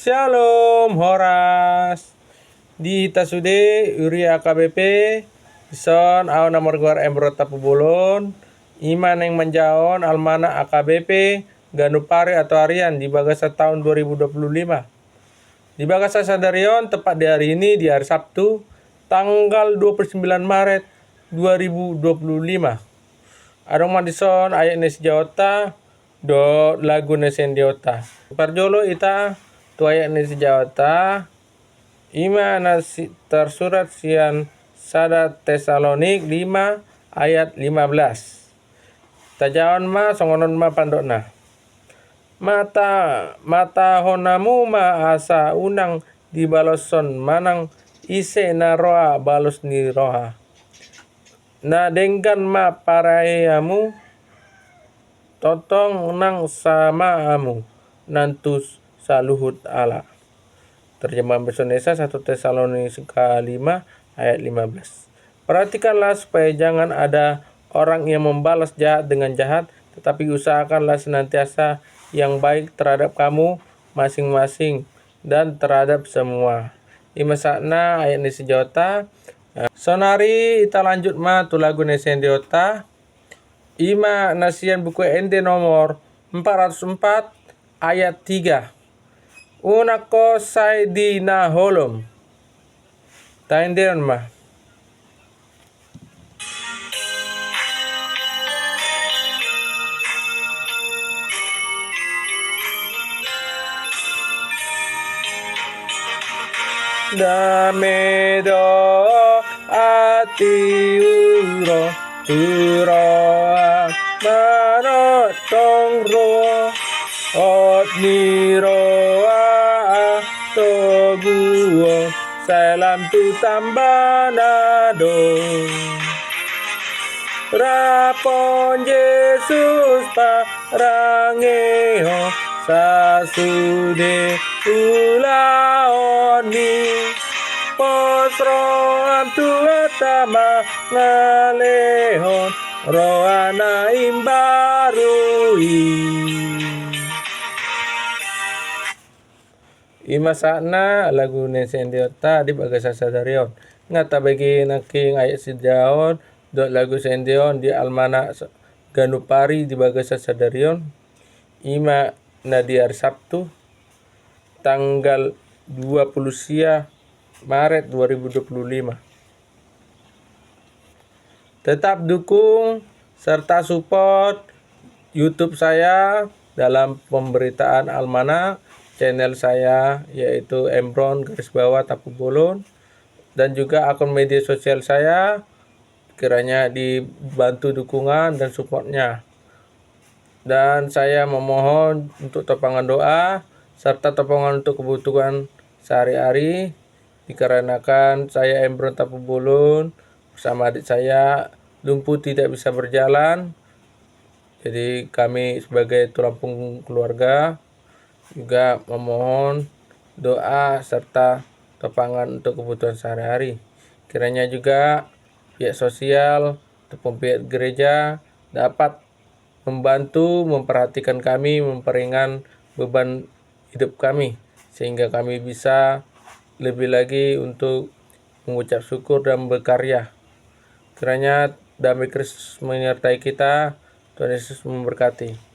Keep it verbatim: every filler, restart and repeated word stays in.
Shalom, horas. Di hita sude, huria H K B P, dison au na margoar Embron Tampubolon, i ma naeng manjahahon almanak H K B P ganup ari atau harian di bagasan taon dua ribu dua puluh lima. Di bagasan sadari on, tepat di hari ini, di hari Sabtu, tanggal dua puluh sembilan Maret dua ribu dua puluh lima. Adong ma dison ayat ni sijahaonta dohot lagu ni siendeonta. Parjolo hita tu ayat ni sijahaonta, i ma na si-, tarsurat sian sada Tesalonik lima ayat lima belas. Tajahahon ma, songon on ma pandokna. Mata-, matahon hamu ma asa unang dibaloshon manang ise na roa balos ni roha. Na denggan ma parehamu, tongtong nang sama hamu nang tu saluhut halak. Terjemahan bahasa Indonesia, satu Tesalonika lima ayat lima belas. Perhatikanlah supaya jangan ada orang yang membalas jahat dengan jahat, tetapi usahakanlah senantiasa yang baik terhadap kamu masing-masing dan terhadap semua. I ma sahatna ayat ni sijahaonta. Saonari hita lanjut ma tu lagu ni siendeonta. I ma na sian Buku Ende nomor empat ratus empat ayat tiga. Unang ho sai di na holom. Taendehon ma. Dame do atiu ro, tu roha manongtong ro, hot ni roha toguon, sai lam tu tambana do. Rap on Jesus parangehon, sasude ulaon i. Pos roham Tuhanta mangalehon roha na imbaru i. I ma sahatna lagu ni siendeonta di bagasan sadari on. Nga tabege nangkin ayat sijahaon dohot lagu siendeon di almanak sa-, ganup ari di bagasan sadari on. I ma na di hari Sabtu, tanggal dua puluh sia Maret dua ribu dua puluh lima. Tetap dukung serta support YouTube saya dalam pemberitaan almanak, channel saya yaitu Embron garis bawah Tampubolon, dan juga akun media sosial saya, kiranya dibantu dukungan dan supportnya. Dan saya memohon untuk topangan doa serta topangan untuk kebutuhan sehari-hari, dikarenakan saya Embron Tampubolon bersama adik saya lumpuh tidak bisa berjalan. Jadi kami sebagai tulang punggung keluarga juga memohon doa serta topangan untuk kebutuhan sehari-hari. Kiranya juga pihak sosial ataupun pihak gereja dapat membantu, memperhatikan kami, memperingan beban hidup kami, sehingga kami bisa lebih lagi untuk mengucap syukur dan berkarya. Kiranya damai Kristus menyertai kita. Tuhan Yesus memberkati.